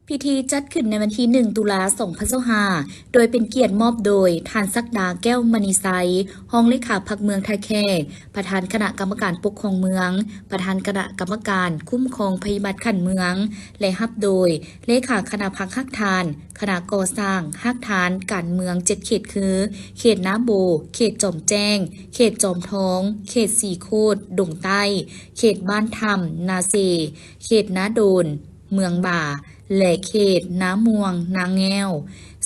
ພິທີຈັດຂຶ້ນໃນວັນທີໜຶ່ງ ຕຸລາ ສອງພັນຊາວຫ້າ ໂດຍເປັນກຽດມອບໂດຍ ທ່ານ ສັກດາ ແກ້ວມະນີໄຊ, ຮອງເລຂາພັກເມືອງທ່າແຂກ, ປະທານຄະນະກຳມະການປົກຄອງເມືອງ, ປະທານຄະນະກຳມະການຄຸ້ມຄອງໄພພິບັດຂັ້ນເມືອງ ແລະ ຮັບໂດຍ ເລຂາຄະນະພັກຮາກຖານ, ຄະນະກໍ່ສ້າງຮາກຖານການເມືອງເຈັດເຂດຄື ເຂດນາໂບ, ເຂດຈອມແຈ້ງ, ເຂດຈອມທອງ, ເຂດສີໂຄດ, ດົງໃຕ້, ເຂດບ້ານຖ້ຳ, ນາເຊ, ເຂດນາໂດນ, ເມືອງບາ ແລະ ເຂດນາມ່ວງ, ນາແງ້ວ.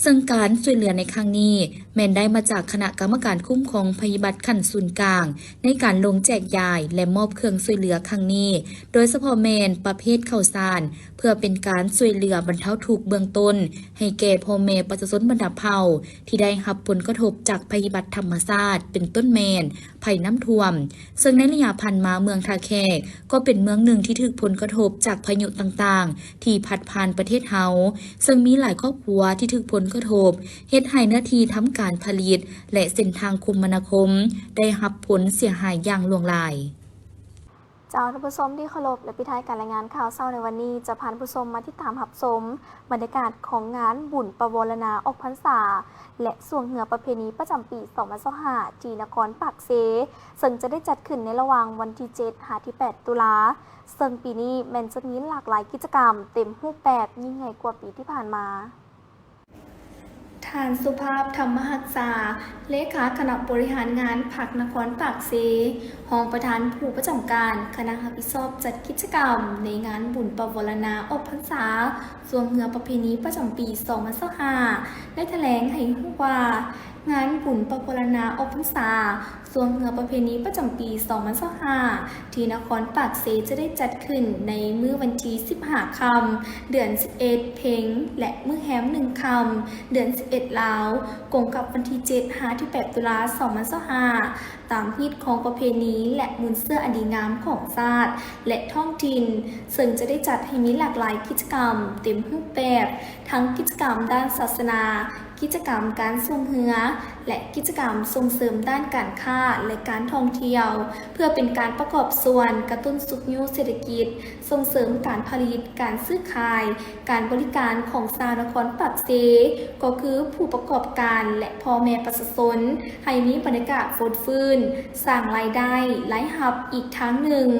ເຊິ່ງການຊ່ວຍເຫຼືອໃນຄັ້ງນີ້ ແມ່ນໄດ້ມາຈາກຄະນະກຳມະການຄຸ້ມຄອງໄພພິບັດຂັ້ນສູນກາງ ໃນການລົງແຈກຢາຍ ແລະ ມອບເຄື່ອງຊ່ວຍເຫຼືອຄັ້ງນີ້, ໂດຍສະເພາະແມ່ນປະເພດເຂົ້າສານ ເພື່ອເປັນການຊ່ວຍເຫຼືອບັນເທົາທຸກເບື້ອງຕົ້ນ ໃຫ້ແກ່ພໍ່ແມ່ປະຊາຊົນບັນດາເຜົ່າ ທີ່ໄດ້ຮັບຜົນກະທົບຈາກໄພພິບັດທຳມະຊາດ ເປັນຕົ້ນແມ່ນ ໄພນ້ຳຖ້ວມ, ເຊິ່ງໃນໄລຍະຜ່ານມາເມືອງທ່າແຂກກໍເປັນເມືອງໜຶ່ງທີ່ຖືກຜົນກະທົບຈາກພາຍຸຕ່າງໆ ທີ່ພັດຜ່ານປະເທດເຮົາ, ເຊິ່ງມີຫຼາຍຄອບຄົວທີ່ຖືກຜົນກະທົບ ເຮັດໃຫ້ເນື້ອທີ່ທຳການຜະລິດ ແລະ ເສັ້ນທາງຄົມມະນາຄົມ ໄດ້ຮັບຜົນເສຍຫາຍຢ່າງຫຼວງຫຼາຍ. ເຈົ້າ ທ່ານຜູ້ຊົມທີ່ເຄົາລົບ ແລະ ປິດທ້າຍການລາຍງານຂ່າວເຊົ້າໃນວັນນີ້ ຈະພາທ່ານຜູ້ຊົມມາຕິດຕາມຮັບຊົມບັນຍາກາດຂອງງານບຸນປະວາລະນາອອກພັນສາ ແລະ ຊ່ວງເຮືອປະເພນີປະຈຳປີສອງພັນຊາວຫ້າ ທີ່ນະຄອນປາກເຊ, ເຊິ່ງຈະໄດ້ຈັດຂຶ້ນໃນລະຫວ່າງວັນທີເຈັດຫາທີແປດຕຸລາ, ເຊິ່ງປີນີ້ແມ່ນຈະມີຫຼາກຫຼາຍກິດຈະກຳເຕັມຮູບແບບ ຍິ່ງໃຫຍ່ກວ່າປີທີ່ຜ່ານມາ. ທ່ານ ສຸພາບ ທຳມະຮັກສາ, ເລຂາຄະນະບໍລິຫານງານພັກນະຄອນປາກເຊ, ຮອງປະທານຜູ້ປະຈຳການຄະນະຮັບຜິດຊອບຈັດກິດຈະກຳໃນງານບຸນປະວາລະນາອອກພັນສາ ຊ່ວງເຮືອປະເພນີປະຈຳປີສອງພັນຊາວຫ້າ ໄດ້ຖະແຫຼງໃຫ້ຮູ້ວ່າ ງານບຸນປະວາລະນາອອກພັນສາ ຊ່ວງເຮືອປະເພນີປະຈຳປີສອງພັນຊາວຫ້າ ທີ່ນະຄອນປາກເຊຈະໄດ້ຈັດຂຶ້ນໃນມື້ວັນທີສິບຫ້າຄ່ຳ ເດືອນສິບເອັດເພັງ ແລະ ມື້ແຮມໜຶ່ງຄ່ຳ ເດືອນສິບເອັດລາວ, ກົງກັບວັນທີເຈັດຫາທີແປດຕຸລາສອງພັນຊາວຫ້າ ຕາມຮີດຄອງປະເພນີ ແລະ ມູນເຊື້ອອັນດີງາມຂອງຊາດ ແລະ ທ້ອງຖິ່ນ, ເຊິ່ງຈະໄດ້ຈັດໃຫ້ມີຫຼາກຫຼາຍກິດຈະກຳເຕັມຮູບແບບ, ທັງກິດຈະກຳດ້ານສາສະໜາ, ກິດຈະກຳການຊ່ວງເຮືອ ແລະ ກິດຈະກຳສົ່ງເສີມດ້ານການຄ້າ ແລະ ການທ່ອງທ່ຽວ, ເພື່ອເປັນການປະກອບສ່ວນກະຕຸ້ນຊຸກຍູ້ເສດຖະກິດ, ສົ່ງເສີມການຜະລິດ, ການຊື້ຂາຍ, ການບໍລິການຂອງຊາວນະຄອນປາກເຊ, ກໍຄືຜູ້ປະກອບການ ແລະ ພໍ່ແມ່ປະຊາຊົນ, ໃຫ້ມີບັນຍາກາດຟົດຟື້ນ, ສ້າງລາຍໄດ້, ລາຍຮັບອີກທາງໜຶ່ງ.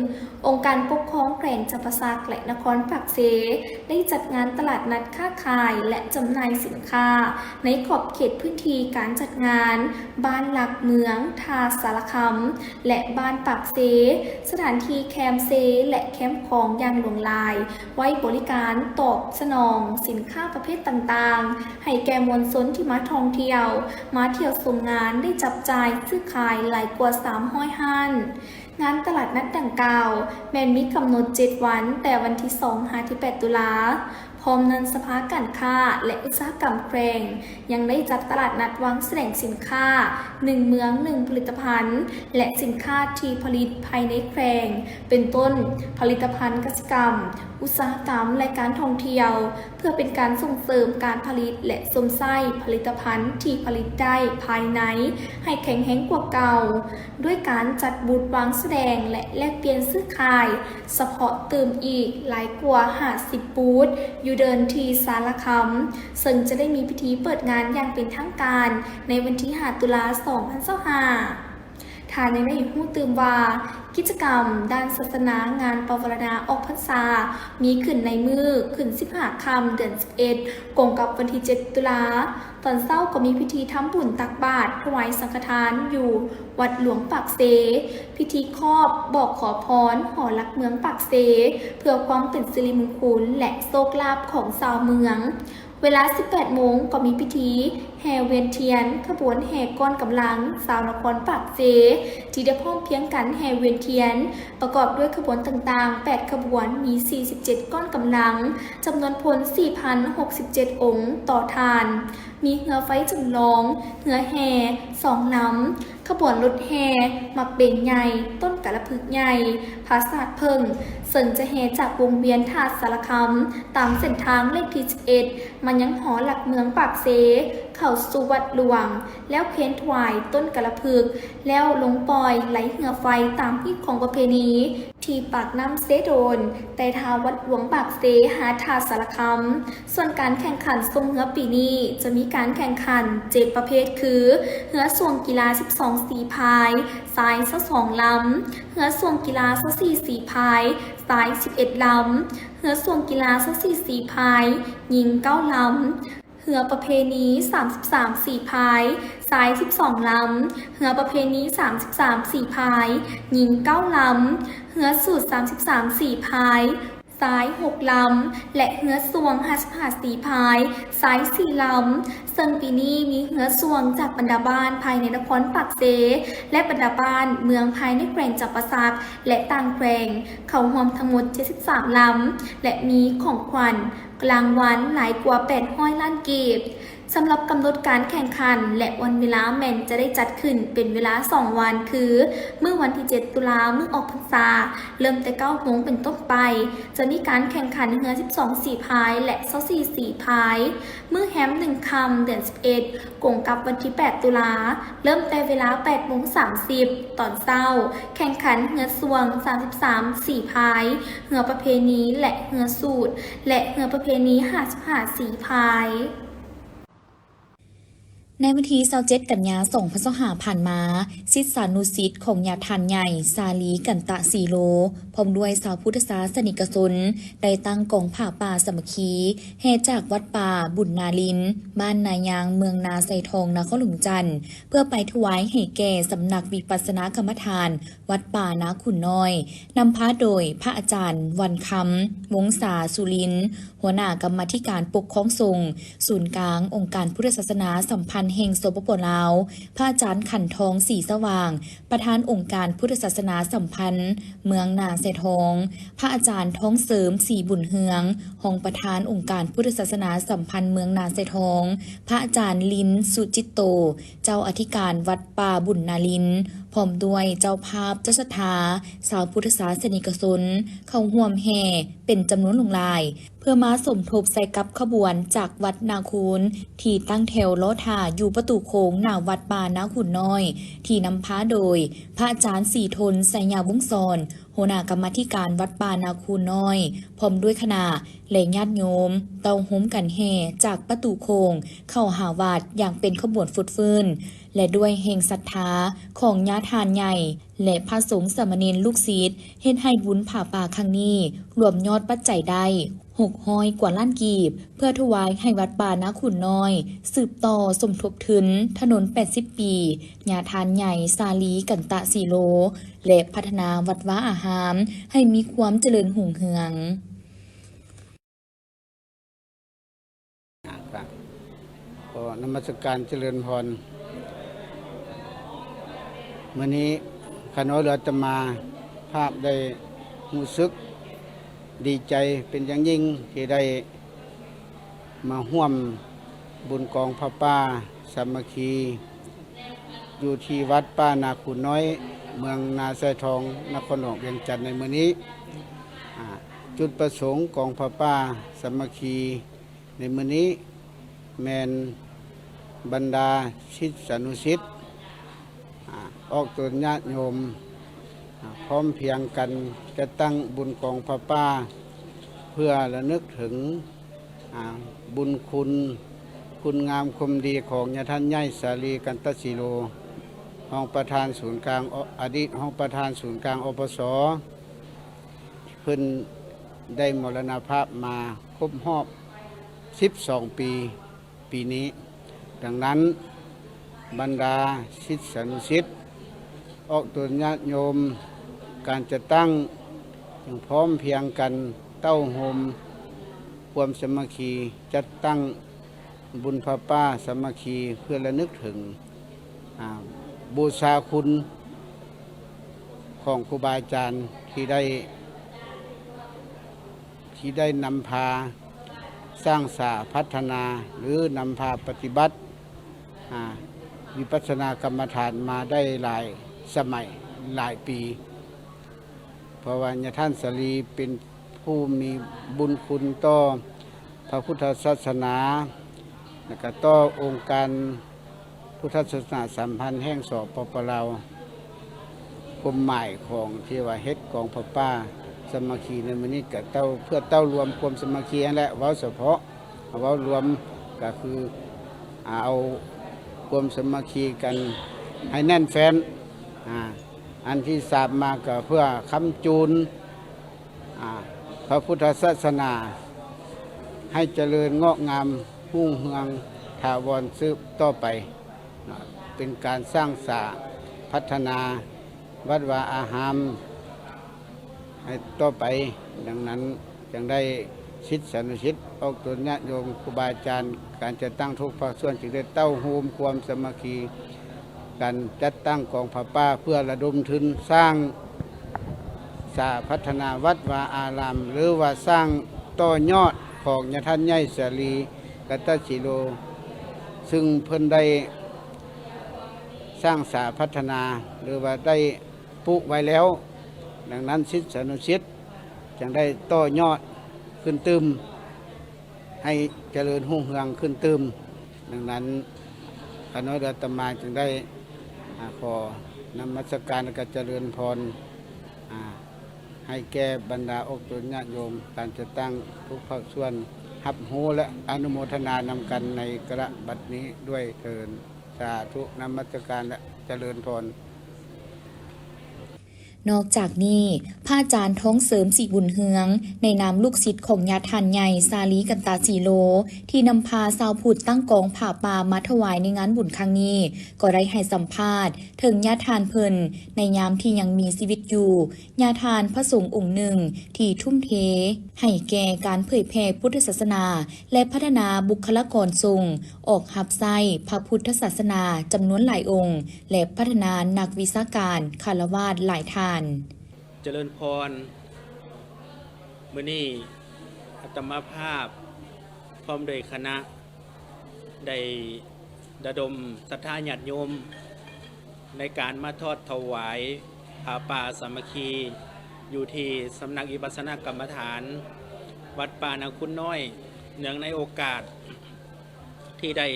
ອົງການປົກຄອງແຂວງຈຳປາສັກ ແລະ ນະຄອນປາກເຊ ໄດ້ຈັດງານຕະຫຼາດນັດຄ້າຂາຍ ແລະ ຈຳໜ່າຍສິນຄ້າ ໃນຂອບເຂດພື້ນທີ່ການຈັດງານ ບ້ານຫຼັກເມືອງທ່າສາລະຄຳ ແລະ ບ້ານປາກເຊ, ສະຖານທີ່ແຄມເຊ ແລະ ແຄມຂອງຢ່າງຫຼວງຫຼາຍ ໄວ້ບໍລິການຕອບສະໜອງສິນຄ້າປະເພດຕ່າງໆ ໃຫ້ແກ່ມວນຊົນທີ່ມາທ່ອງທ່ຽວ, ມາທ່ຽວຊົມງານ ໄດ້ຈັບຈ່າຍຊື້ຂາຍຫຼາຍກວ່າສາມຮ້ອຍຮ້ານ. ງານຕະຫຼາດນັດດັ່ງກ່າວ ແມ່ນມີກຳນົດເຈັດວັນ, ແຕ່ວັນທີສອງຫາທີແປດຕຸລາ. ພ້ອມນັ້ນ, ສະພາການຄ້າ ແລະ ອຸດສາຫະກຳແຂວງ ຍັງໄດ້ຈັດຕະຫຼາດນັດວາງສະແດງສິນຄ້າ ໜຶ່ງເມືອງ ໜຶ່ງຜະລິດຕະພັນ ແລະ ສິນຄ້າທີ່ຜະລິດພາຍໃນແຂວງ ເປັນຕົ້ນ ຜະລິດຕະພັນກະສິກຳ, ອຸດສາຫະກຳ ແລະ ການທ່ອງທ່ຽວ ເພື່ອເປັນການສົ່ງເສີມການຜະລິດ ແລະ ຊົມໃຊ້ຜະລິດຕະພັນທີ່ຜະລິດໄດ້ພາຍໃນໃຫ້ແຂງແຮງກວ່າເກົ່າ, ດ້ວຍການຈັດບູດວາງສະແດງ ແລະ ແລກປ່ຽນຊື້ຂາຍສະເພາະຕື່ມອີກຫຼາຍກວ່າຫ້າສິບບູດ ຢູ່ເດີ່ນທີ່ສາລະຄຳ, ເຊິ່ງຈະໄດ້ມີພິທີເປີດງານຢ່າງເປັນທາງການໃນວັນທີຫ້າຕຸລາ ສອງພັນຊາວຫ້າ. ທ່ານຍັງໄດ້ໃຫ້ຮູ້ຕື່ມວ່າ ກິດຈະກຳດ້ານສາສະໜາງານປະວາລະນາອອກພັນສາ ມີຂຶ້ນໃນມື້ຂຶ້ນສິບຫ້າຄ່ຳ ເດືອນສິບເອັດ ກົງກັບວັນທີເຈັດຕຸລາ. ຕອນເຊົ້າກໍມີພິທີທຳບຸນຕັກບາດຖວາຍສັງຄະທານຢູ່ວັດຫຼວງປາກເຊ, ພິທີຄອບ ບອກຂໍພອນຫໍຫຼັກເມືອງປາກເຊ ເພື່ອຄວາມເປັນສິລິມຸງຄຸນ ແລະ ໂຊກລາບຂອງຊາວເມືອງ. ເວລາສິບແປດໂມງ ກໍມີພິທີແຫ່ວຽນທຽນ ຂະບວນແຫ່ກ້ອນກຳລັງຊາວນະຄອນປາກເຊ ທີ່ໄດ້ພ້ອມພຽງກັນແຫ່ວຽນທຽນ ປະກອບດ້ວຍຂະບວນຕ່າງໆ ແປດຂະບວນ, ມີສີ່ສິບເຈັດກ້ອນກຳລັງ, ຈຳນວນພົນສີ່ພັນຫົກສິບເຈັດອົງຕໍ່ທ່ານ, ມີເຮືອໄຟຈຳລອງ, ເຮືອແຫ່ສອງລຳ, ຂະບວນລົດແຫ່ໝາກເບັງໃຫຍ່, ຕົ້ນກາລະພຶກໃຫຍ່, ຜາສາດເຜິ້ງ, ເຊິ່ງຈະແຫ່ຈາກວົງວຽນທ່າສາລະຄຳ ຕາມເສັ້ນທາງເລກທີສິບເອັດ ມາຍັງຫໍຫຼັກເມືອງປາກເຊ, ຂ ເຂົ້າສູ່ວັດຫຼວງ ແລ້ວເຄນຖວາຍຕົ້ນກາລະພຶກ ແລ້ວລົງປ່ອຍໄຫຼເຮືອໄຟຕາມຮີດຄອງປະເພນີ ທີ່ປາກນ້ຳເຊໂດນ ແຕ່ຖ້າວັດຫຼວງປາກເຊ ຫາທ່າສາລະຄຳ. ສ່ວນການແຂ່ງຂັນສົ່ງເຮືອປີນີ້ ຈະມີການແຂ່ງຂັນເຈັດປະເພດ ຄື ເຮືອຊ່ວງກິລາສິບສອງສີພາຍ ຊາຍຊາວສອງລຳ, ເຮືອຊ່ວງກິລາຊາວສີ່ສີພາຍ ຊາຍສິບເອັດລຳ, ເຮືອຊ່ວງກິລາຊາວສີ່ສີພາຍ ຍິງເກົ້າລຳ, ເຮືອປະເພນີສາມສິບສາມສີພາຍ ຊາຍສິບສອງລຳ, ເຮືອປະເພນີສາມສິບສາມສີພາຍ ຍິງເກົ້າລຳ, ເຮືອສູດສາມສິບສາມສີພາຍ ຊາຍຫົກລຳ ແລະ ເຮືອຊ່ວງຫ້າສິບຫ້າສີພາຍ ຊາຍສີ່ລຳ. ເຊິ່ງປີນີ້ມີເຮືອຊ່ວງຈາກບັນດາບ້ານພາຍໃນນະຄອນປາກເຊ ແລະ ບັນດາບ້ານເມືອງພາຍໃນແຂວງຈຳປາສັກ ແລະ ຕ່າງແຂວງ ເຂົ້າຮ່ວມທັງໝົດເຈັດສິບສາມລຳ ແລະ ມີຂອງຂວັນ ລາງວັນຫຼາຍກວ່າແປດຮ້ອຍລ້ານກີບ. ສຳລັບກຳນົດການແຂ່ງຂັນ ແລະ ວັນເວລາແມ່ນຈະໄດ້ຈັດຂຶ້ນເປັນເວລາສອງວັນ ຄື ມື້ວັນທີເຈັດຕຸລາ ມື້ອອກພັນສາ ເລີ່ມແຕ່ເກົ້າໂມງເປັນຕົ້ນໄປ ຈະມີການແຂ່ງຂັນເຮືອສິບສອງສີພາຍ ແລະ ຊາວສີ່ສີພາຍ. ມື້ແຮມໜຶ່ງຄ່ຳ ເດືອນສິບເອັດ ກົງກັບວັນທີແປດຕຸລາ ເລີ່ມແຕ່ເວລາແປດໂມງສາມສິບຕອນເຊົ້າ, ແຂ່ງຂັນເຮືອຊ່ວງສາມສິບສາມສີພາຍ, ເຮືອປະເພນີ ແລະ ເຮືອສູດ ແລະ ເຮືອປະເພນີຫ້າສິບຫ້າສີພາຍ. ໃນວັນທີຊາວເຈັດ ກັນຍາ ສອງພັນຊາວຫ້າ ຜ່ານມາ, ສິດສານຸສິດຂອງຍາທ່ານໃຫຍ່ ສາລີ ກັນຕະສີໂລ ພ້ອມດ້ວຍຊາວພຸດທະສາສະນິກະຊົນ ໄດ້ຕັ້ງກອງຜ້າປ່າສາມັກຄີ ແຫ່ຈາກວັດປ່າບຸນນາລິນ ບ້ານນາຍາງ ເມືອງນາຊາຍທອງ ນະຄອນຫຼວງວຽງຈັນ ເພື່ອໄປຖວາຍໃຫ້ແກ່ສຳນັກວິປັດສະນາກຳມະຖານ ວັດປ່ານາຂຸນນ້ອຍ, ນຳພາໂດຍພະອາຈານ ວັນຄຳ ວົງສາສຸລິນ, ຫົວໜ້າກຳມາທິການປົກຄອງສົງ, ສູນກາງອົງການພຸດທະສາສະໜາສຳພັນແຫ່ງ ສປປ ລາວ, ພະອາຈານ ຂັນທອງ ສີສະຫວ່າງ, ປະທານອົງການພຸດທະສາສະໜາສຳພັນເມືອງນາຊາຍທອງ, ພະອາຈານ ທອງເສີມ ສີບຸນເຮືອງ, ຮອງປະທານອົງການພຸດທະສາສະໜາສຳພັນເມືອງນາຊາຍທອງ, ພະອາຈານ ລິນ ສຸຈິດໂຕ, ເຈົ້າອະທິການວັດປ່າບຸນນາລິນ, ພ້ອມດ້ວຍເຈົ້າພາບ, ເຈົ້າສັດທາ, ຊາວພຸດທະສາສະນິກະຊົນ ເຂົ້າຮ່ວມແຫ່ເປັນຈຳນວນຫຼວງຫຼາຍ ເພື່ອມາສົມທົບໃສ່ກັບຂະບວນຈາກວັດນາຄູນ ທີ່ຕັ້ງແຖວລໍຖ້າຢູ່ປະຕູໂຂງໜ້າວັດປ່ານາຂຸນນ້ອຍ ທີ່ນຳພາໂດຍພະອາຈານ ສີທົນ ໄຊຍະວົງສອນ, ຫົວໜ້າກຳມາທິການວັດປ່ານາຄູນນ້ອຍ ພ້ອມດ້ວຍຄະນະ ແລະ ຍາດໂຍມ ເຕົ້າໂຮມກັນແຫ່ຈາກປະຕູໂຂງເຂົ້າຫາວັດຢ່າງເປັນຂະບວນຟົດຟື້ນ ແລະ ດ້ວຍແຮງສັດທາຂອງຍາທ່ານໃຫຍ່ ແລະ ພະສົງສາມະເນນລູກສິດ ເຮັດໃຫ້ບຸນຜ້າປ່າຄັ້ງນີ້ລວມຍອດປັດໄຈໄດ້ຫົກຮ້ອຍກວ່າລ້ານກີບ ເພື່ອຖວາຍໃຫ້ວັດປ່ານາຂຸນນ້ອຍ ສືບຕໍ່ສົມທົບທຶນຖະໜົນແປດສິບປີ ຍາທ່ານໃຫຍ່ ສາລີ ກັນຕະສີໂລ ແລະ ພັດທະນາວັດວາອາຮາມໃຫ້ມີຄວາມຈະເລີນຮຸ່ງເຮືອງ. ກໍນະມັດສະການຈະເລີນພອນ. ມື້ນີ້ຂ້ານ້ອຍ ຫຼື ອາດຕະມາພາບໄດ້ຮູ້ສຶກດີໃຈເປັນຢ່າງຍິ່ງ ທີ່ໄດ້ມາຮ່ວມບຸນກອງຜ້າປ່າສາມັກຄີ ຢູ່ທີ່ວັດປ່ານາຄູນນ້ອຍ ເມືອງນາຊາຍທອງ ນະຄອນຫຼວງວຽງຈັນໃນມື້ນີ້. ອາ ຈຸດປະສົງກອງຜ້າປ່າສາມັກຄີໃນມື້ນີ້ ແມ່ນບັນດາສິດສານຸສິດ ອາ ອອກຕົນຍາດໂຍມ ອາ ພ້ອມພຽງກັນຈັດຕັ້ງບຸນກອງຜ້າປ່າ ເພື່ອລະນຶກເຖິງ ອາ ບຸນຄຸນ ຄຸນງາມຄວາມດີຂອງຍາທ່ານໃຫຍ່ ສາລີ ກັນຕະສີໂລ ຮອງປະທານສູນກາງ ອະ ອະດີດຮອງປະທານສູນກາງ ອປສ ເພິ່ນໄດ້ມໍລະນະພາບມາຄົບຮອບສິບສອງປີ ປີນີ້. ດັ່ງນັ້ນ ບັນດາສິດສານຸສິດ ອອກຕົນຍາດໂຍມ ການຈັດຕັ້ງ ຈຶ່ງພ້ອມພຽງກັນເຕົ້າໂຮມຄວາມສາມັກຄີ ຈັດຕັ້ງບຸນຜ້າປ່າສາມັກຄີ ເພື່ອລະນຶກເຖິງ ອາ ບູຊາຄຸນຂອງຄູບາອາຈານທີ່ໄດ້ ທີ່ໄດ້ນຳພາສ້າງສາພັດທະນາ ຫຼື ນຳພາປະຕິບັດ ອາ ວິປັດສະນາກຳມະຖານມາໄດ້ຫຼາຍສະໄໝຫຼາຍປີ. ເພາະວ່າຍາທ່ານສາລີເປັນຜູ້ມີບຸນຄຸນຕໍ່ພະພຸດທະສາສະໜາ ແລ້ວກໍຕໍ່ອົງການພຸດທະສາສະໜາສຳພັນແຫ່ງ ສປປ ລາວ. ຄວາມໝາຍຂອງທີ່ວ່າເຮັດກອງຜ້າປ່າສາມັກຄີໃນມື້ນີ້ ກໍເຕົ້າ ເພື່ອເຕົ້າລວມຄວາມສາມັກຄີຫັ້ນແຫຼະ. ເວົ້າສະເພາະ ເວົ້າລວມກໍຄື ອາ ເອົາຄວາມສາມັກຄີກັນໃຫ້ແໜ້ນແຟ້ນ. ອາ ອັນທີ່ສາມມາກໍເພື່ອຄ້ຳຈູນ ອາ ພະພຸດທະສາສະໜາໃຫ້ຈະເລີນງອກງາມຮຸ່ງເຮືອງຖາວອນສືບຕໍ່ໄປ. ເປັນການສ້າງສາພັດທະນາວັດວາອາຮາມໃຫ້ຕໍ່ໄປ. ດັ່ງນັ້ນຈຶ່ງໄດ້ສິດສານຸສິດອອກຕົນຍາດໂຍມ ຄູບາອາຈານ ການຈັດຕັ້ງທຸກພາກສ່ວນ ຈຶ່ງໄດ້ເຕົ້າໂຮມຄວາມສາມັກຄີ ການຈັດຕັ້ງກອງຜ້າປ່າເພື່ອລະດົມທຶນສ້າງສາພັດທະນາວັດວາອາລາມ ຫຼືວ່າສ້າງຕໍ່ຍອດຂອງຍາທ່ານໃຫຍ່ສາລີ ກັນຕະສີໂລ ຊຶ່ງເພິ່ນໄດ້ສ້າງສາພັດທະນາ ຫຼືວ່າໄດ້ປຸໄວ້ແລ້ວ. ດັ່ງນັ້ນສິດສານຸສິດຈຶ່ງໄດ້ຕໍ່ຍອດຂຶ້ນຕື່ມ ໃຫ້ຈະເລີນຮຸ່ງເຮືອງຂຶ້ນຕື່ມ. ດັ່ງນັ້ນ ຂ້ານ້ອຍ ອາດຕະມາ ຈຶ່ງໄດ້ ອາ ຂໍນະມັດສະການ ແລະ ກະຈະເລີນພອນ ອາ ໃຫ້ແກ່ບັນດາອອກຕົນຍາດໂຍມ ການຈັດຕັ້ງທຸກພາກສ່ວນຮັບຮູ້ ແລະ ອະນຸໂມທະນານຳກັນໃນກາລະບັດນີ້ດ້ວຍເທີ້ນ. ສາທຸ ນະມັດສະການ ແລະ ຈະເລີນພອນ. ນອກຈາກນີ້, ພະອາຈານ ທອງເສີມ ສີບຸນເຮືອງ ໃນນາມລູກສິດຂອງຍາທ່ານໃຫຍ່ ສາລີ ກັນຕະສີໂລ ທີ່ນຳພາຊາວພຸດຕັ້ງກອງຜ້າປ່າມາຖວາຍໃນງານບຸນຄັ້ງນີ້ ກໍໄດ້ໃຫ້ສຳພາດເຖິງຍາທ່ານເພິ່ນໃນຍາມທີ່ຍັງມີຊີວິດຢູ່. ຍາທ່ານພະສົງອົງໜຶ່ງທີ່ທຸ່ມເທໃຫ້ແກ່ການເຜີຍແຜ່ພຸດທະສາສະໜາ ແລະ ພັດທະນາບຸກຄະລາກອນສົງ ອອກຮັບໃຊ້ພະພຸດທະສາສະໜາຈຳນວນຫຼາຍອົງ ແລະ ພັດທະນານັກວິຊາການຄາລະວາດຫຼາຍທ່ານ. ຈະເລີນພອນ. ມື້ນີ້ອາດຕະມາພາບພ້ອມດ້ວຍຄະນະ ໄດ້ລະດົມສັດທາຍາດໂຍມ ໃນການມາທອດຖວາຍຜ້າປ່າສາມັກຄີ ຢູ່ທີ່ສຳນັກວິປັດສະນາກຳມະຖານ ວັດປ່ານາຄຸນນ້ອຍ ເນື່ອງໃນໂອກາດທີ່ໄດ້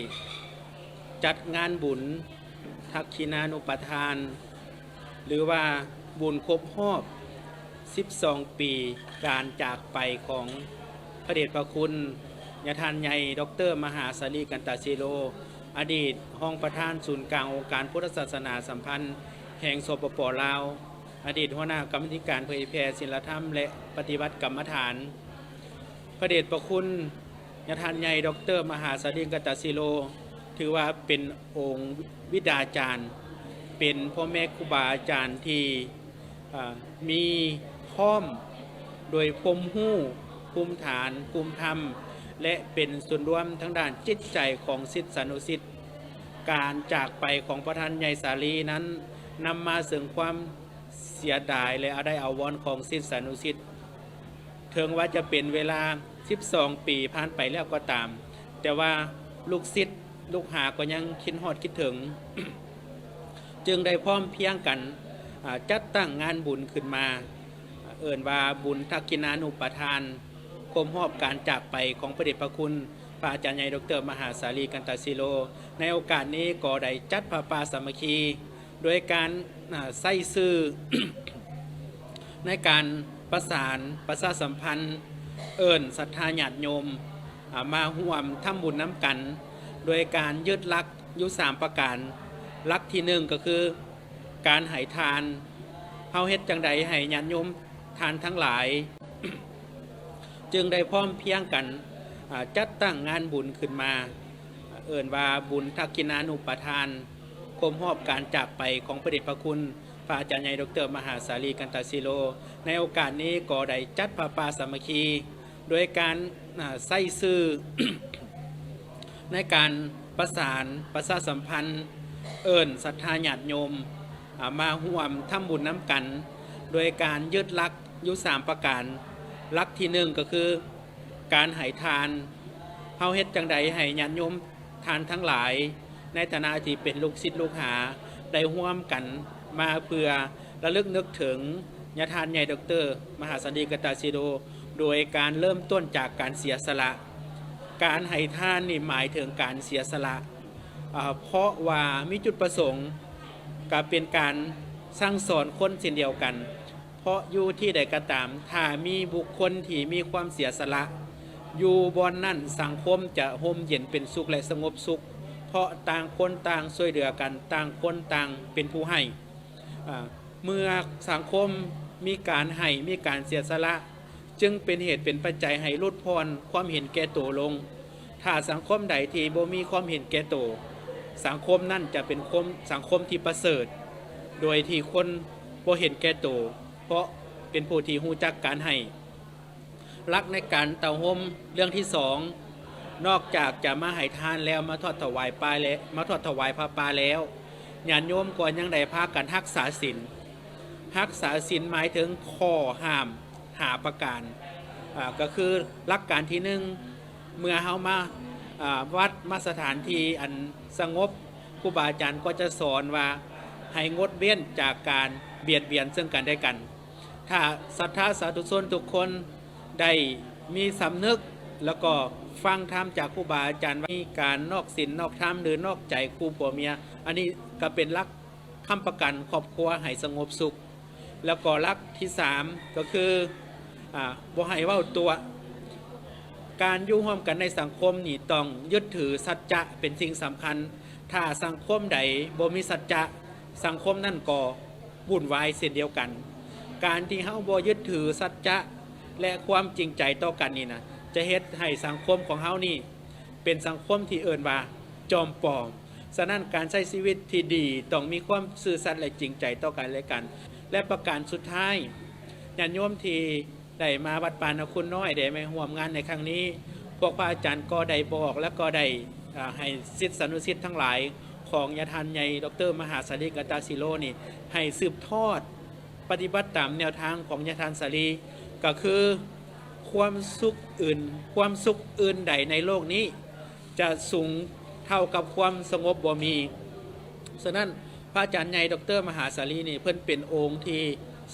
ຈັດງານບຸນທັກຂິນານຸປະທານ ຫຼືວ່າບຸນຄົບຮອບສິບສອງປີການຈາກໄປຂອງພະເດດພະຄຸນຍາທ່ານໃຫຍ່ ດອກເຕີ ມະຫາສາລີ ກັນຕະສີໂລ ອະດີດຮອງປະທານສູນກາງອົງການພຸດທະສາສະໜາສຳພັນແຫ່ງ ສປປ ລາວ, ອະດີດຫົວໜ້າກຳມາທິການເຜີຍແຜ່ສິນລະທຳ ແລະ ປະຕິບັດກຳມະຖານ. ພະເດດພະຄຸນຍາທ່ານໃຫຍ່ ດອກເຕີ ມະຫາສາລີ ກັນຕະສີໂລ ຖືວ່າເປັນອົງວິດາຈານ, ເປັນພໍ່ແມ່ຄູບາອາຈານທີ່ ອາ ມີພ້ອມໂດຍພູມຮູ້, ພູມຖານ, ພູມທຳ ແລະ ເປັນສູນລວມທາງດ້ານຈິດໃຈຂອງສິດສານຸສິດ. ການຈາກໄປຂອງພະທ່ານໃຫຍ່ສາລີນັ້ນ ນຳມາເຊິ່ງຄວາມເສຍດາຍ ແລະ ອາໄດ້ອາວອນຂອງສິດສານຸສິດ. ເຖິງວ່າຈະເປັນເວລາສິບສອງປີຜ່ານໄປແລ້ວກໍຕາມ, ແຕ່ວ່າລູກສິດລູກຫາກໍຍັງຄິດຮອດຄິດເຖິງ, ຈຶ່ງໄດ້ພ້ອມພຽງກັນ ອາ ຈັດຕັ້ງງານບຸນຂຶ້ນມາ, ເອີ້ນວ່າບຸນທັກຂິນານຸປະທານ ຄົບຮອບການຈາກໄປຂອງພະເດດພະຄຸນພະອາຈານໃຫຍ່ ດອກເຕີ ມະຫາສາລີ ກັນຕະສີໂລ. ໃນໂອກາດນີ້ກໍໄດ້ຈັດຜ້າປ່າສາມັກຄີ ໂດຍການ ອາ ໃຊ້ສື່ໃນການປະສານປະຊາສຳພັນ ເອີ້ນສັດທາຍາດໂຍມ ອາ ມາຮ່ວມທຳບຸນນຳກັນ ໂດຍການຍຶດຫຼັກຢູ່ສາມປະການ. ຫຼັກທີໜຶ່ງກໍຄືການໃຫ້ທານ. ເຮົາເຮັດຈັ່ງໃດໃຫ້ຍາດໂຍມທ່ານທັງຫຼາຍ ຈຶ່ງໄດ້ພ້ອມພຽງກັນ ອາ ຈັດຕັ້ງງານບຸນຂຶ້ນມາ, ເອີ້ນວ່າບຸນທັກຂິນານຸປະທານ ຄົບຮອບການຈາກໄປຂອງພະເດດພະຄຸນພະອາຈານໃຫຍ່ ດອກເຕີ ມະຫາສາລີ ກັນຕະສີໂລ. ໃນໂອກາດນີ້ກໍໄດ້ຈັດຜ້າປ່າສາມັກຄີ ໂດຍການ ອາ ໃຊ້ສື່ໃນການປະສານປະຊາສຳພັນ ເອີ້ນສັດທາຍາດໂຍມ ອາ ມາຮ່ວມທຳບຸນນຳກັນ ໂດຍການຍຶດຫຼັກຢູ່ສາມປະການ. ຫຼັກທີໜຶ່ງກໍຄືການໃຫ້ທານ. ເຮົາເຮັດຈັ່ງໃດໃຫ້ຍາດໂຍມທ່ານທັງຫຼາຍ ໃນຖານະທີ່ເປັນລູກສິດລູກຫາ ໄດ້ຮ່ວມກັນມາເພື່ອລະລຶກນຶກເຖິງຍາທ່ານໃຫຍ່ ດອກເຕີ ມະຫາສາລີ ກັນຕະສີໂລ ໂດຍການເລີ່ມຕົ້ນຈາກການເສຍສະຫຼະ. ການໃຫ້ທານນີ້ໝາຍເຖິງການເສຍສະຫຼະ ເພາະວ່າມີຈຸດປະສົງ ກໍເປັນການສັ່ງສອນຄົນເຊັ່ນດຽວກັນ ເພາະຢູ່ທີ່ໃດກໍຕາມ ຖ້າມີບຸກຄົນທີ່ມີຄວາມເສຍສະຫຼະ ຢູ່ບ່ອນນັ້ນ ສັງຄົມຈະຮົ່ມເຢັນເປັນສຸກ ແລະ ສະຫງົບສຸກ ເພາະຕ່າງຄົນຕ່າງຊ່ວຍເຫຼືອກັນ, ຕ່າງຄົນຕ່າງເປັນຜູ້ໃຫ້. ເມື່ອສັງຄົມມີການໃຫ້, ມີການເສຍສະຫຼະ, ຈຶ່ງເປັນເຫດເປັນປັດໄຈໃຫ້ຫຼຸດຜ່ອນຄວາມເຫັນແກ່ໂຕລົງ. ຖ້າສັງຄົມໃດທີ່ບໍ່ມີຄວາມເຫັນແກ່ໂຕ, ສັງຄົມນັ້ນຈະເປັນຄົມ, ສັງຄົມທີ່ປະເສີດ, ໂດຍທີ່ຄົນບໍ່ເຫັນແກ່ໂຕ, ເພາະເປັນຜູ້ທີ່ຮູ້ຈັກການໃຫ້. ຫຼັກໃນການເຕົ້າໂຮມເລື່ອງທີສອງ ນອກຈາກຈະມາໃຫ້ທານແລ້ວ ມາທອດຖວາຍປ່າແລະ ມາທອດຖວາຍຜ້າປ່າແລ້ວ, ຍາດໂຍມກໍຍັງໄດ້ພາກັນຮັກສາສິນ. ຮັກສາສິນໝາຍເຖິງຂໍ້ຫ້າມຫ້າປະການ, ອາ, ກໍຄືຫຼັກການທີໜຶ່ງ ເມື່ອເຮົາມາ, ອາ, ວັດ, ມາສະຖານທີ່ອັນສະຫງົບ, ຄູບາອາຈານກໍຈະສອນວ່າໃຫ້ງົດເວັ້ນຈາກການບຽດບຽນເຊິ່ງກັນແລະກັນ. ຖ້າສັດທາສາທຸຊົນທຸກຄົນໄດ້ມີສຳນຶກ ແລ້ວກໍຟັງທຳຈາກຄູບາອາຈານ ວ່າມີການນອກສິນນອກທຳ ຫຼື ນອກໃຈຄູ່ຜົວເມຍ, ອັນນີ້ກໍເປັນຫຼັກຄ້ຳປະກັນຄອບຄົວໃຫ້ສະຫງົບສຸກ. ແລ້ວກໍຫຼັກທີສາມ ກໍຄື, ອາ, ບໍ່ໃຫ້ເວົ້າຕົວະ. ການຢູ່ຮ່ວມກັນໃນສັງຄົມນີ້ຕ້ອງຍຶດຖືສັດຈະເປັນສິ່ງສຳຄັນ. ຖ້າສັງຄົມໃດບໍ່ມີສັດຈະ, ສັງຄົມນັ້ນກໍວຸ່ນວາຍເຊັ່ນດຽວກັນ. ການທີ່ເຮົາບໍ່ຍຶດຖືສັດຈະ ແລະ ຄວາມຈິງໃຈຕໍ່ກັນນີ້ນະ, ຈະເຮັດໃຫ້ສັງຄົມຂອງເຮົານີ້ເປັນສັງຄົມທີ່ເອີ້ນວ່າຈອມປອມ. ສະນັ້ນ ການໃຊ້ຊີວິດທີ່ດີຕ້ອງມີຄວາມຊື່ສັດ ແລະ ຈິງໃຈຕໍ່ກັນແລະກັນ. ແລະ ປະການສຸດທ້າຍ, ຍາດໂຍມທີ່ ໄດ້ມາວັດປ່ານາຄູນນ້ອຍ ໄດ້ມາຮ່ວມງານໃນຄັ້ງນີ້, ພວກພະອາຈານກໍໄດ້ບອກ ແລະ ກໍໄດ້, ອາ, ໃຫ້ສິດສານຸສິດທັງຫຼາຍຂອງຍາທ່ານໃຫຍ່ ດອກເຕີ ມະຫາສາລີ ກັນຕະສີໂລ ນີ້ ໃຫ້ສືບທອດປະຕິບັດຕາມແນວທາງຂອງຍາທ່ານສາລີ, ກໍຄືຄວາມສຸກອື່ນ, ຄວາມສຸກອື່ນໃດໃນໂລກນີ້ ຈະສູງເທົ່າກັບຄວາມສະຫງົບບໍ່ມີ. ສະນັ້ນ ພະອາຈານໃຫຍ່ ດອກເຕີ ມະຫາສາລີນີ້ ເພິ່ນເປັນອົງທີ່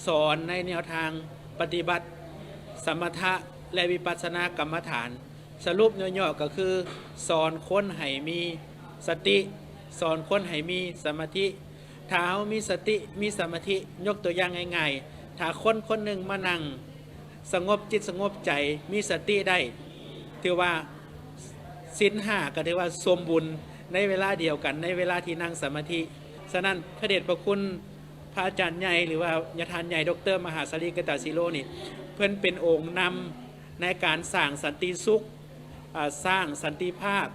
ສອນໃນແນວທາງປະຕິບັດສະມະຖະ ແລະ ວິປັດສະນາກຳມະຖານ. ສະຫຼຸບຫຍໍ້ໆກໍຄື ສອນຄົນໃຫ້ມີສະຕິ, ສອນຄົນໃຫ້ມີສະມາທິ. ຖ້າເຮົາມີສະຕິ, ມີສະມາທິ, ຍົກຕົວຢ່າງງ່າຍໆ, ຖ້າຄົນຄົນໜຶ່ງມານັ່ງ ສະຫງົບຈິດສະຫງົບໃຈ ມີສະຕິໄດ້ ຖືວ່າສິນຫ້າກໍຖືວ່າສົມບູນໃນເວລາດຽວກັນ ໃນເວລາທີ່ນັ່ງສະມາທິ. ສະນັ້ນ ພະເດດພະຄຸນພະອາຈານໃຫຍ່ ຫຼືວ່າຍາທ່ານໃຫຍ່ ດອກເຕີ ມະຫາສາລີ ກັນຕະສີໂລ ນີ້ ເພິ່ນເປັນອົງນຳໃນການສ້າງສັນຕິສຸກ, ອາ, ສ້າງສັນຕິພາບ,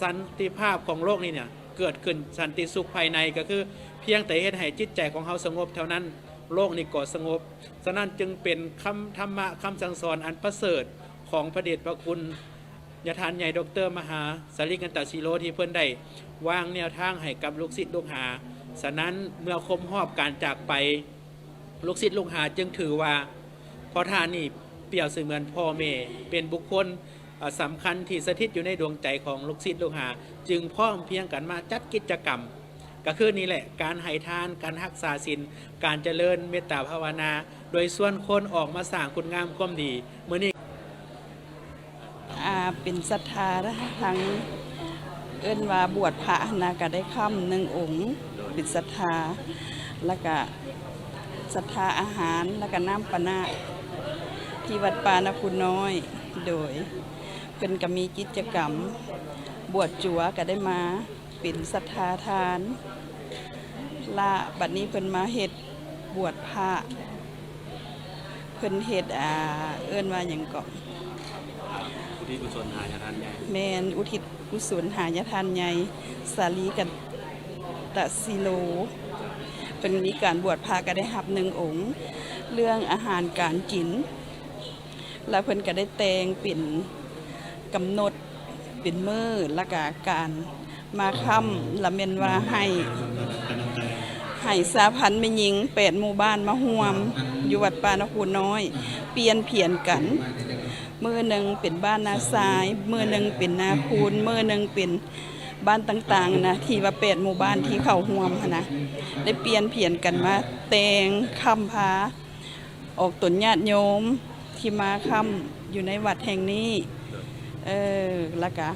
ສັນຕິພາບຂອງໂລກນີ້ເນຍ ເກີດຂຶ້ນສັນຕິສຸກພາຍໃນ ກໍຄືພຽງແຕ່ເຮັດໃຫ້ຈິດໃຈຂອງເຮົາສະຫງົບເທົ່ານັ້ນ ໂລກນີ້ກໍສະຫງົບ. ສະນັ້ນຈຶ່ງເປັນຄຳທຳມະຄຳສັ່ງສອນອັນປະເສີດຂອງພະເດດພະຄຸນຍາທ່ານໃຫຍ່ ດອກເຕີ ມະຫາສາລີ ກັນຕະສີໂລ ທີ່ເພິ່ນໄດ້ວາງແນວທາງໃຫ້ກັບລູກສິດລູກຫາ. ສະນັ້ນເມື່ອຄົບຮອບການຈາກໄປ ລູກສິດລູກຫາຈຶ່ງຖືວ່າພໍ່ທ່ານນີ້ປຽບສະເໝືອນພໍ່ແມ່ ເປັນບຸກຄົນ ອາ ສຳຄັນທີ່ສະຖິດຢູ່ໃນດວງໃຈຂອງລູກສິດລູກຫາ ຈຶ່ງພ້ອມພຽງກັນມາຈັດກິດຈະກຳ ກໍຄືນີ້ແຫຼະ ການໃຫ້ທານ, ການຮັກສາສິນ, ການຈະເລີນເມດຕາພາວະນາ ໂດຍຊວນຄົນອອກມາສ້າງຄຸນງາມຄວາມດີ. ມື້ນີ້ ອາ ເປັນສັດທາທາງ ເອີ້ນວ່າບວດພະຫັ້ນນະ ກະໄດ້ຄ້ຳໜຶ່ງອົງ ເປັນສັດທາ ລະກະສັດທາອາຫານ ລະກະນ້ຳປານະ ທີ່ວັດປ່ານາຄູນນ້ອຍ. ໂດຍ ເພິ່ນກະມີກິດຈະກຳ ບວດຈົວກະໄດ້ມາ ເປັນສັດທາທານ ລະບັດນີ້ເພິ່ນມາເຮັດບວດພະ ເພິ່ນເຮັດ ອາ ເອີ້ນວ່າຫຍັງເກາະ? ອຸທິດກຸສົນຫາຍາທ່ານໃຫຍ່. ແມ່ນ ອຸທິດກຸສົນຫາຍາທ່ານໃຫຍ່ ສາລີກັນຕະສີໂລ. ເພິ່ນມີການບວດພະກະໄດ້ຮັບໜຶ່ງອົງ ເລື່ອງອາຫານການກິນ ລະເພິ່ນກະໄດ້ແຕ່ງເປັນກຳນົດເປັນມື້ ລະກະການມາຄ້ຳ ລະແມ່ນວ່າໃຫ້ ໃຫ້ສະຫະພັນແມ່ຍິງແປດໝູ່ບ້ານມາຮ່ວມຢູ່ວັດປ່ານາຄູນນ້ອຍ ປ່ຽນຜຽນກັນ ມື້ໜຶ່ງເປັນບ້ານນາຊາຍ ມື້ໜຶ່ງເປັນນາຄູນ ມື້ໜຶ່ງເປັນບ້ານຕ່າງໆນະ ທີ່ວ່າແປດໝູ່ບ້ານທີ່ເຂົ້າຮ່ວມຫັ້ນນະ ໄດ້ປ່ຽນຜຽນກັນມາແຕ່ງຄ້ຳພາ ອອກຕົນຍາດໂຍມທີ່ມາຄ້ຳຢູ່ໃນວັດແຫ່ງນີ້ ເອີ ແລ້ວກະ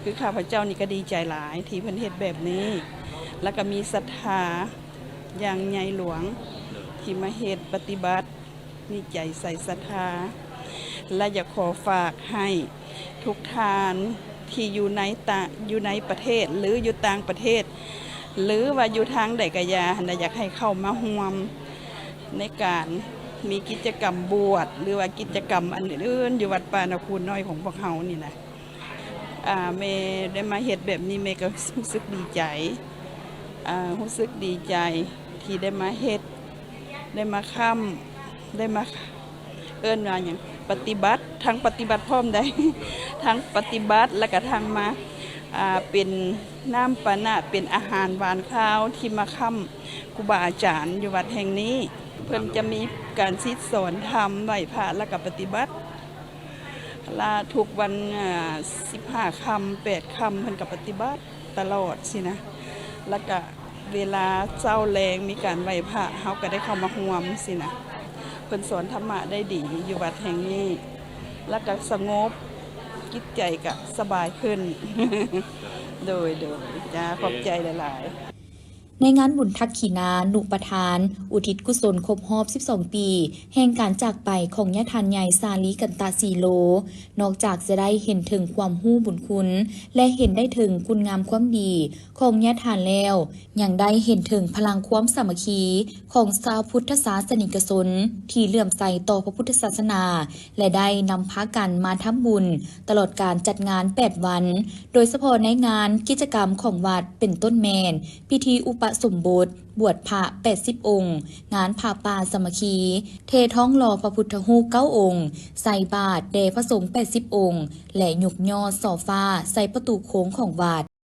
ຄືຂ້າພະເຈົ້ານີ້ກໍດີໃຈຫຼາຍທີ່ເພິ່ນເຮັດແບບນີ້ ແລ້ວກໍມີສັດທາຢ່າງໃຫຍ່ຫຼວງທີ່ມາເຮັດປະຕິບັດ ມີໃຈໃສ່ສັດທາ ແລະ ຢາກຂໍຝາກໃຫ້ທຸກທ່ານທີ່ຢູ່ໃນຕະ ຢູ່ໃນປະເທດ ຫຼື ຢູ່ຕ່າງປະເທດ ຫຼືວ່າຢູ່ທາງໃດກະຢ່າຫັ້ນນະ ຢາກໃຫ້ເຂົ້າມາຮ່ວມໃນການມີກິດຈະກຳບວດ ຫຼືວ່າກິດຈະກຳອັນອື່ນໆ ຢູ່ວັດປ່ານາຄູນນ້ອຍຂອງພວກເຮົານີ້ນະ. ອາ ແມ່ໄດ້ມາເຮັດແບບນີ້ ແມ່ກໍຮູ້ສຶກດີໃຈ ອາ ຮູ້ສຶກດີໃຈທີ່ໄດ້ມາເຮັດ ໄດ້ມາຄ້ຳ ໄດ້ມາ ເອີ້ນວ່າຫຍັງ ປະຕິບັດ ທັງປະຕິບັດພ້ອມໃດ ທັງປະຕິບັດ ແລ້ວກະທັງມາ ອາ ເປັນນ້ຳປານະ ເປັນອາຫານຫວານຄາວທີ່ມາຄ້ຳຄູບາອາຈານຢູ່ວັດແຫ່ງນີ້. ເພິ່ນຈະມີການສິດສອນທຳ ໄຫວ້ພະ ແລ້ວກະປະຕິບັດ ລະ ທຸກວັນ ອາ ສິບຫ້າຄ່ຳ ແປດຄ່ຳ ເພິ່ນກໍປະຕິບັດຕະຫຼອດຊີ້ນະ ລະກະເວລາເຊົ້າແລງມີການໄຫວ້ພະ ເຮົາກໍໄດ້ເຂົ້າມາຮ່ວມຊີ້ນະ. ເພິ່ນສອນທຳມະໄດ້ດີຢູ່ວັດແຫ່ງນີ້ ລະກະສະຫງົບ ຈິດໃຈກະສະບາຍຂຶ້ນ. ໂດຍ ໂດຍ ຈ້າ ຂອບໃຈຫຼາຍໆ. ໃນງານບຸນທັກຂີນານຸປະທານ ອຸທິດກຸສົນຄົບຮອບສິບສອງປີ ແຫ່ງການຈາກໄປຂອງຍາທ່ານໃຫຍ່ ສາລີ ກັນຕະສີໂລ, ນອກຈາກຈະໄດ້ເຫັນເຖິງຄວາມຮູ້ບຸນຄຸນ ແລະ ເຫັນໄດ້ເຖິງຄຸນງາມຄວາມດີຂອງຍາທ່ານແລ້ວ, ຍັງໄດ້ເຫັນເຖິງພະລັງຄວາມສາມັກຄີຂອງຊາວພຸດທະສາສະນິກະຊົນທີ່ເຫຼື້ອມໃສຕໍ່ພະພຸດທະສາສະໜາ ແລະ ໄດ້ນຳພາກັນມາທຳບຸນຕະຫຼອດການຈັດງານແປດວັນ, ໂດຍສະເພາະໃນງານກິດຈະກຳຂອງວັດ ເປັນຕົ້ນແມ່ນ ພິທີອຸປະສົມບົດ ບວດພະແປດສິບອົງ, ງານຜ້າປ່າສາມັກຄີ, ເທທອງຫຼໍ່ພະພຸດທະຮູບເກົ້າອົງ, ໃສ່ບາດແດ່ພະສົງແປດສິບອົງ ແລະ ຍົກຍອດສໍຟາໃສ່ປະຕູໂຄ້ງຂອງວັດ.